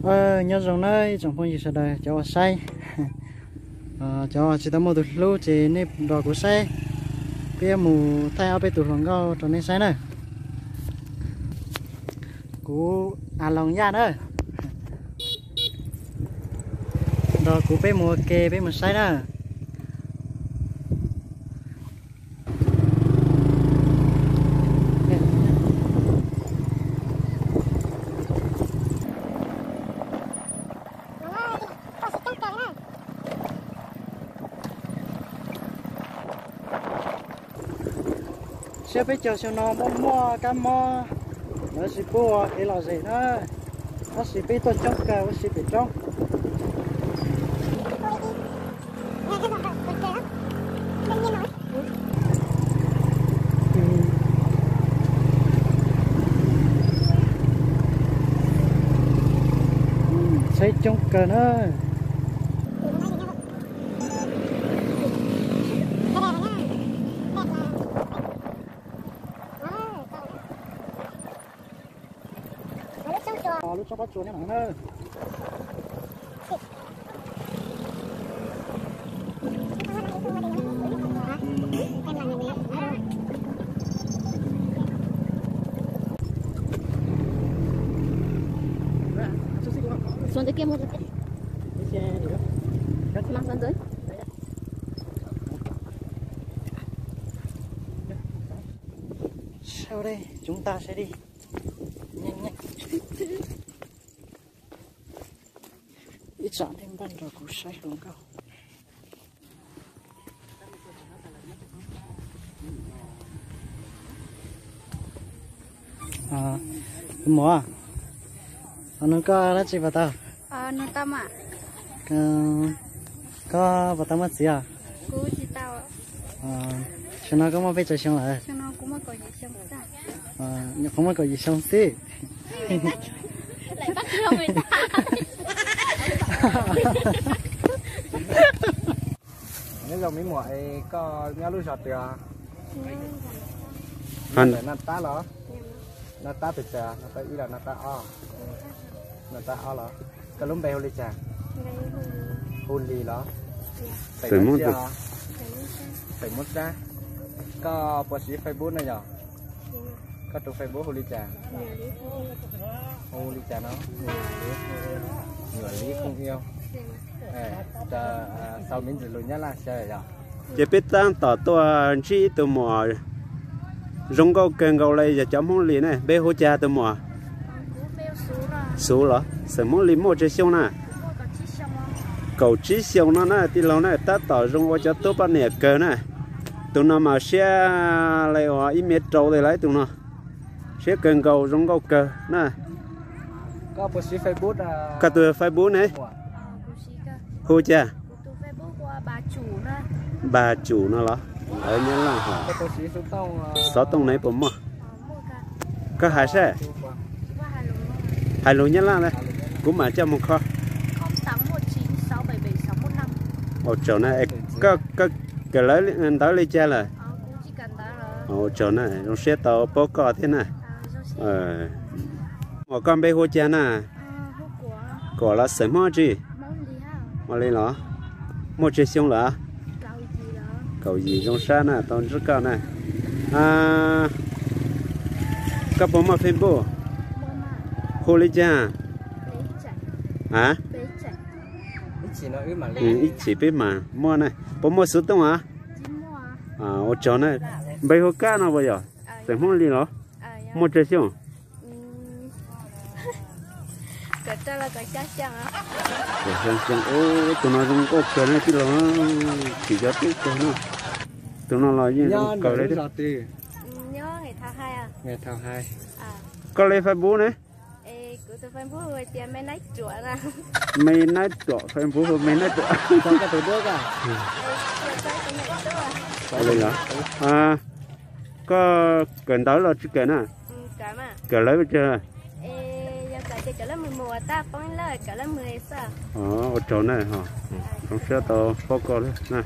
Nyob zoo na ib tsoom phooj ywg sawv daws cov uas saib, cov tsis tau muaj tus hlub ces nej nrog kuv saib, peb mus thaij ob peb tus hluas nkauj rau nej saib na. Kuv A Loos Yaj na, nrog kuv peb mus ua ke peb mus saib na. Saib peb caug xyoo no muaj muaj kab mob, lawv tsis pub ua kev lom zem na, tab sis peb tuaj coob kawg ua si pem roob. Saib coob kawg na. Lub tsoob pob tsuas nyob no na. Sau đây, chúng ta sẽ đi. Ib tsam nej npaj nrog kuv saib hluas nkauj. Tus muam, nug koj dab tsi puas tau? Koj puas tau muaj txiv os? Xyoo no koj muaj pes tsawg xyoo lawm? Nyuam qhuav muaj kaum yim xyoo xwb. Nyob zoo me muam, koj nyob lub zos twg? Ntawm Naj Tab los? Naj Tab pes tsawg? Naj Tab ib los Naj Tab ob? Naj Tab ob los? Koj lub npe hu li cas? Hu Lis los? Xeem Hmoob Sab. Koj puas siv Facebook no yog? Koj tus Facebook hu li cas? Hu li cas no? Nyuam Li Khoo Iau. Sau miv ntsis lus Nyab Laj xyaw yog. Ces peb tab tom tuaj ntsib ib tug muam zoo nkauj kawg nkaus li yog cov Hmoob Lis ne, npe hu cas tus muam? Xuv los? Xeem Hmoob Lis muaj tsawg xyoo na? Kaum tsib xyoo no na tij laug na, tab tom zoo ua cov tub poj niam kawg na. Tus no mas siab li uas ib mev rau li lawm tus no. Siab kawg nkaus zoo nkauj kawg na. Koj tus Facebook ne? Hu cas? Npa Tsum no los? Ntawv Nyab Laj hos. Xov tooj ne puas muaj? Koj hais saib. Hais lus Nyab Laj na, kuv mam coj mus kho. Ua tsaug na, koj kawm ntawv li cas lawm? Ua tsaug na, zoo siab tau paub koj thiab na. Muam koj npe hu cas na? Kuam los xeem Hmoob tsi? Ua li los? Muaj tsawg xyoo lawm? Kaum yim zoo sab na, tau ntsib koj na. Koj puas muaj Facebook? Hu li cas? A, ib chim peb mam muaj na. Puas muaj xov tooj a? Ua tsaug na. Npe hu kab no puas yog? Xeem Hmoob li los? Muaj tsawg xyoo? Tus no zoo nkauj kawg na tij laug, tsis cov tub kawg na. Tus no los yeej zoo kawg li thiab. Koj li Facebook ne? Me Naib Ruam, Facebook hu Me Naib Ruam. Li los? Koj kawm ntawv los tsis kawm na? Kawm lawv tsawg? Ua tsaug na, zoo siab tau paub koj na.